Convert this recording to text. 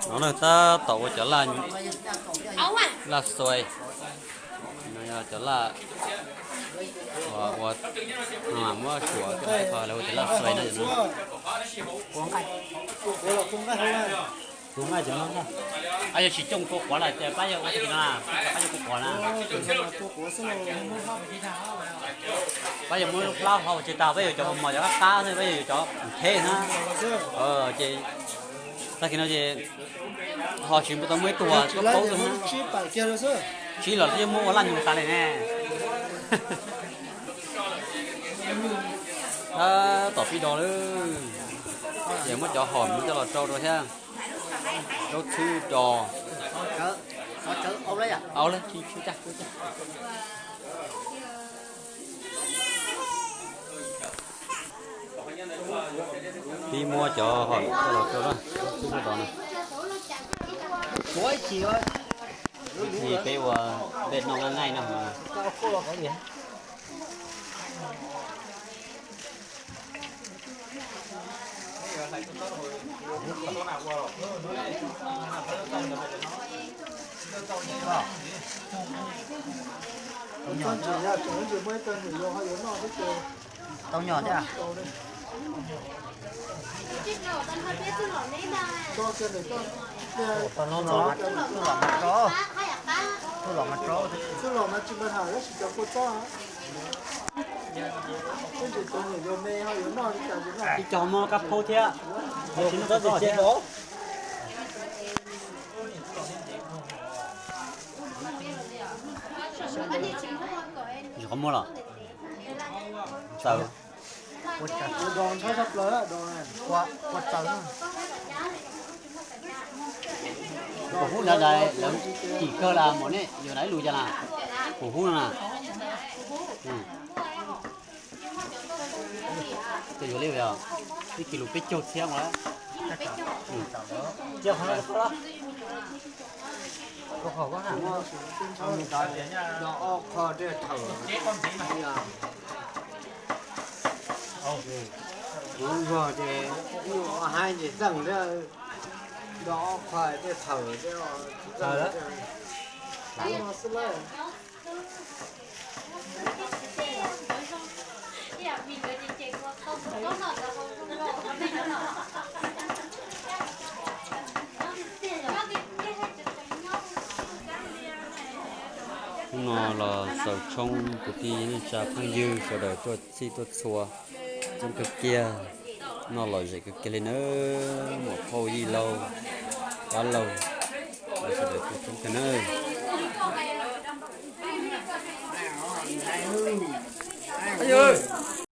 No na, tab tom ua cov laj, laj xuaib, no yog cov laj uas muab suav, lawv ua cov laj xuaib no. Yog tsis coj kua quav lawm ces pab yawg ua tag kis no, pab yawg kua quav na. Pab yawg muab lub plaub hau tsis tau, pab yawg cov mos mos cov qab qab xwb, pab yawg yuav cov theb na. Ces tag kis no ces ho tsis tau muaj ib tug paub xwb na. Tsib los twb muab ua laj nyoos tas li ne. Tab tom pib do lawm, ces muab cov hom no coj los rau rau thiab. Rau txhwb do. Au le, pib muab cov hom coj los rau, rau txhwb do na. Ib txhis peb ua npej noj nqaij nqaij no. Tau nyom thiab. Txuj lom mas rau, txuj lom mas rau. Ib co muab kab phaub thiab, tsis txhob txi txiav. Tsis qhov muag los? Txawm. Kuv hub na, lawv kim kawg las mom nej yuav na ib lus cas na? Kuv hub no na. Ces yuav li ib kis lus peb caug txhiab ua. Kuv vog ces nyuj haib ces txeej thiab, do ob qho tej thawm thiab. Hnub no los xaus tshoob kwv tij neej tsa phooj ywg sawv daws tuaj txhij tuaj txhua coob kawg kiag, noj lom zem kawg kiag li nawb, muam phauj yij laug dab laug, sawv daws tuaj coob kawg nawb.